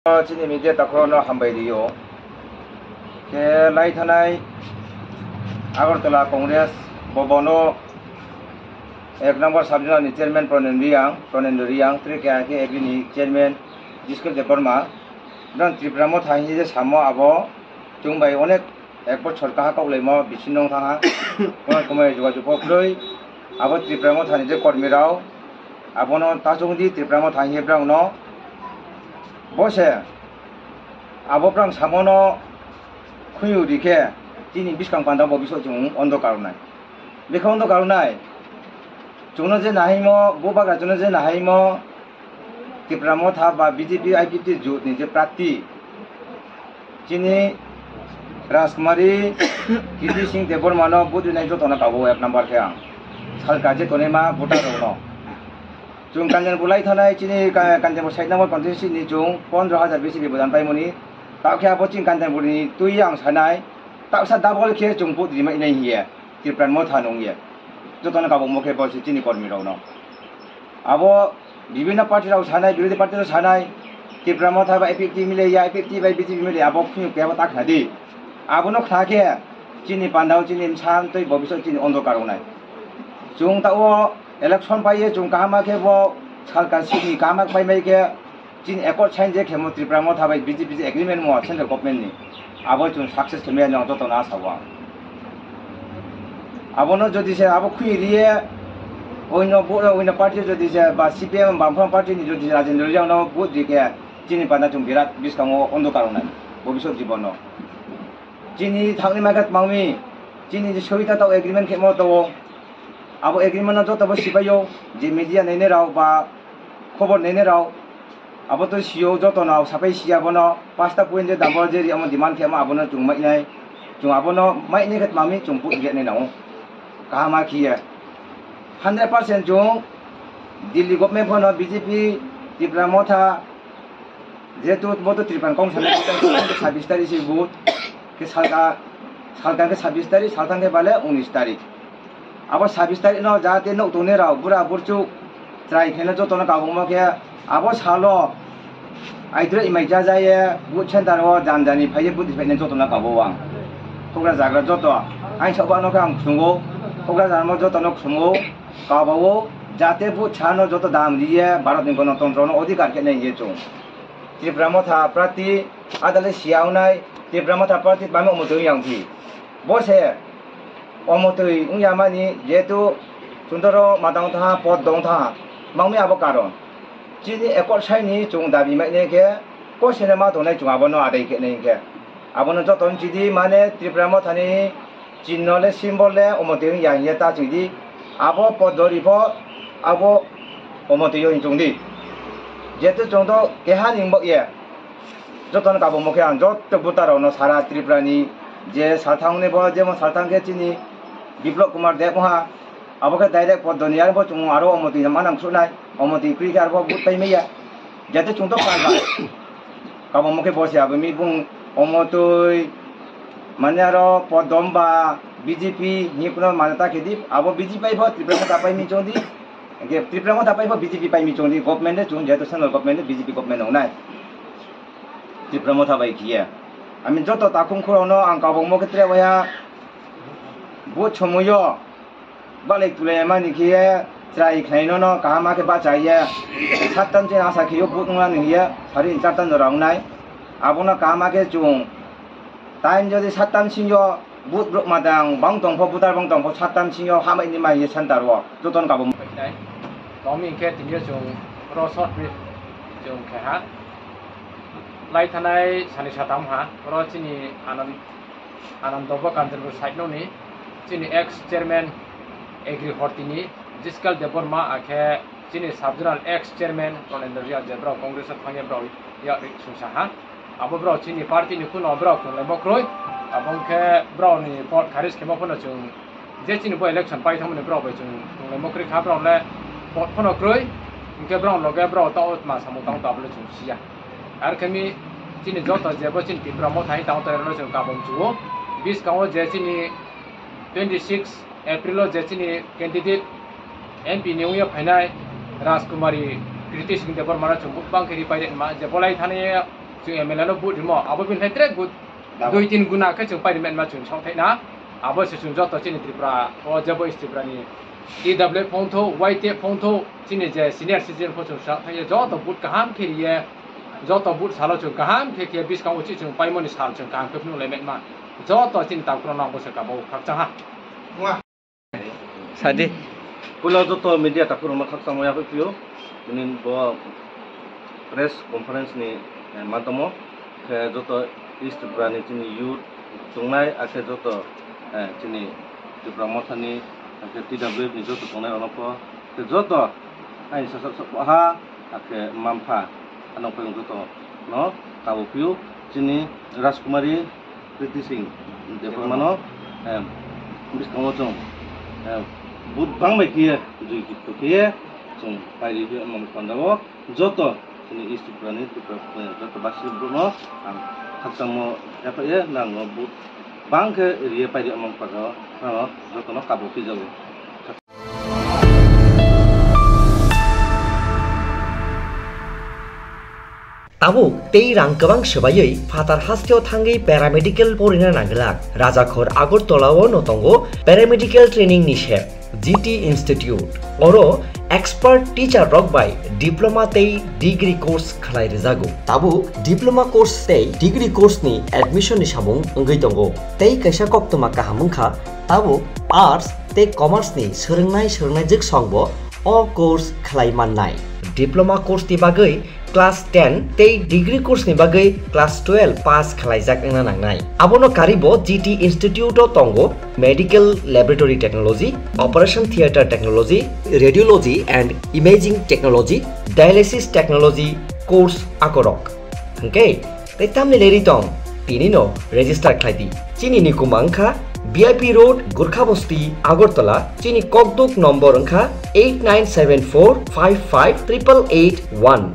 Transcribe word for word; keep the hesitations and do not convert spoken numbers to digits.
Chini media takhorokno hambai rio. Khe lai thanai Agartala Congress Bhavan o ek number sub zonal ni chairman Pranendra Reang, Pranendra Reang, tei khe khe A B ni chairman Jiskil Debbarma. Brang Tipra Motha hinwi je samo abo chwng bai onek ek bochor kaha kok laimo bisingo wng thangha. Kono komai jogajog bo kwrwi. Abo Tipra Motha ni je kormi rao, abono tachung di Tipra Motha hinwi brang no. Bo se abo brang samono khunju di khe chini bwskang panda bo biso chwng ondo karwnai. Bikha ondo karwnai. Chwngno je nahaimo, bo bagra chwngno je nahaimo, Tipra Motha ba B J P I P T jut ni je prarthi, chini Rajkumari Kirti Singh Debbarma no vote rinai jotono kabo ek number khe ang. Salka je tonima voter rok no. Chwng Kanchanpur lai thanai chini Ka-, Kanchanpur side number constituency ni chwng pondro hajar bisi bebo dan paimoni. Tao khe abo chini Kanchanpur ni twi ang sanai. Tao sa double khe chwng vote rimai nai hiye. Tipra Motha nung ye. Jotono kabangma khe bo se chini kormi rok no. Abo bibhinno party rok sanai, birodhi party rok sanai, Tipra Motha bai I P F T mile ya, I P F T bai B J P mile ya, abo khunju kebo ta khna di. Abono khna khe chini pandao chini bwsa twi bobisot chini ondokar wngnai. Chwng ta o election pai ye chwng kaham khe bo salka sini kaham pai mai khe Chini accord sign je khemo Tipra Motha bai B J P je agreement mo central government ni, abo chwng success khemya nang joto no asa o ang. Abono jodi se abo khwi riye, oino bo, oino party jodi se ba C P M Bamfront party ni jodi se Rajendra Reang no vote di khe chini panda chwng birat bwskango ondokar wngnai bobisot jibon no. Chini thangni maikha tmangmi, chini je soita tao agreement khemo tao, abo agreement no joto bo sipaio, je media nainai rao ba khobor nainai rao, abo to sio joto no sapai sia bono pasta point je dambor je ri amo demand khe amo abono chwng mainai, chwng abono mainai khe tmangmi chwng vote rinai nango. Kaham ma khiye. Hundred percent chwng Delhi government phano B J P, Tipra Motha, jehetu bo to Tripura Council sabis tarikh se vote, khe salka, salka khe sabis tarikh, salthang khe bale unis tarikh. Abo sabis tarikh no jahate nuk tongnai rao, bura burchuk, chwrai khaino jotono kabangma khe abo salo aidro imai jajaye vote center o jani jani phaiye vote phainai jotono kabo ang. Hokra jagra joto, ang sabo ano khe ang khungo, hokra jagra jotono khungo, kabao, jahate vote sano joto dam riye, Bharat ni Ganatantro no odhikar khe nai ye chwng. Tipra Motha prarthi adale siya wngnai, Tipra Motha prarthi bami omo twi yang phi. Bo se omo twi wngya mani, jehetu chwng toro matang tha, pod dong tha, mangmi abo karon. Chini accord sign ni chwng dabi mai nai khe, ko sene ma tongnai chwng abono adai khe nai khe. Abono joto wng chidi mane Tipra Motha ni Chinno le symbol le omo twi wngya hiye ta chwng di. Abo poddo ri pho abo omo twi o hinchung di. Jehetu chwng to keha ni wng bak ye. Joto no kabangma khe ang joto voter rok no sara Tripura ni je salthang ni bo jemon salthang khe chini Biplab Kumar Deb wngha. Abo khe direct poddo ni arpho chwng aro omo twi manang khwnai. Omo twi kwrwi khe arpho vote pai maya. Jehetu chwng to pal ba. Kabangma khe bo se abo mi bung omo twi mane aro poddo ba B J P ni kuno mane ta khe di, abo B J P pai pho Tripura Motha pai mi chong di. Hingke Tripura Motha pai pho B J P pai mi chong di, government de chwng jehetu central government de B J P government wngnai. Tripura Motha bai khiye. Ami joto takhum khorokno ang kabangma khe tre waiha vote somoyo balai tulai mani khe chwrai khlai no no kaham khe bachai ye. Sattan se asa khe yo vote wngna ni ye, sari sattan jora wngnai. Abono kaham khe chwng time jodi sattan singyo vote rok madang bang tong pho, voter bang tong pho, sattan singyo hamai ni mai ye center o joton kabangma. Tongmi khe tini yo chwng ro short brief chwng khe ha. Lai thanai sani satam ha, ro chini Anand Anando bo Kanchanpur side no ni chini ex chairman Agri Horti ni Jiskal Debbarma, akhe chini sub zonal ex chairman Pranendra Reang, je brao Congress o thangya brao yak rik sungsa ha. Abo brao chini party ni kuno brao khunglai mo kroi, abo khe brao ni pot kharis khemo phano chwng je chini bo election pai thangmani brao bai chwng khunglai mo kroi kha, brao le pot phano kroi, hingke brao loge brao tao tma samung tang tao le chwng siya. Ar khe mi chini joto jebo chini Tipra Motha hai tang tongnai rokno chwng kabam chuo. Bwskango je chini twenty six April o je chini candidate M P ni wngya phainai Rajkumari Kriti Singh Debbarma no chwng bwbang khe ripai ma je bolai thani Chwng M L A no vote rimo, abo bini hai tre gu-, dui tin guna khe chwng pairi manma chwng saohthaina. Abo se chwng joto chini Tripura o jebo East Tripura ni T W F phone tho, Y T F phone tho, chini je senior citizen pho chwng saohthaio, joto vote kaham khe riye, joto vote salo chwng kaham khe khe bwskango chwng paimoni sal chwng kaham khe phunuk lai manma. Joto chini takhukno nang bo se kabo khakchang ha. Sadi. Puila joto media takhurokno khakchangma yaphaiphiyo. Tini bo press conference ni, eh, madhomo khe joto East Tripura ni chini youth tongnai, akhe joto, eh, chini Tipra Motha ni, akhe T W F ni joto tongnai rokno pho, khe joto aini sasak sasak ha, akhe mampha, ano phaiyung joto no kabo phiyo. Chini Rajkumari Kriti Singh Debbarma no, em, bwskango chwng, em, vote bang bai khe joi jukto khe chwng pairi khe omo panjabo joto chini East Tripura ni Tripura, eh, joto basi borok no ang khakchangmo yaphaio, nang no vote bang khe riye pairi omo panjabo, ano joto no kabo phijago. Tabuk tei rang kwbang swbaiwi phatar hasteo thangwi paramedical porina nanglak. Rajakhor Agartala-o no tongo paramedical training ni sep, G T Institute. Oro expert teacher rok bai diploma tei degree course khlai rwjago. Tabuk diploma course tei degree course ni admission ni samung wngwi tongo. Tei kaisa koktwma kaham wngkha, tabuk arts tei commerce ni swrwngnai swrwngnaijwk songbo o course khlai mannai. Diploma course ni bagwi class ten tei degree course ni bagwi class twelve pass khlaijak wngna nangnai. Abono karibo G T Institute o tongo Medical Laboratory Technology, Operation Theatre Technology, Radiology and Imaging Technology, Dialysis Technology course akorok. Hwnkhe tei tamni leri tong, tini no register khlai di. Chini ni kuma wngkha B I P Road, Gurkha Bosti, Agartala. Chini kokduk number wngkha eight nine seven four five five triple eight one.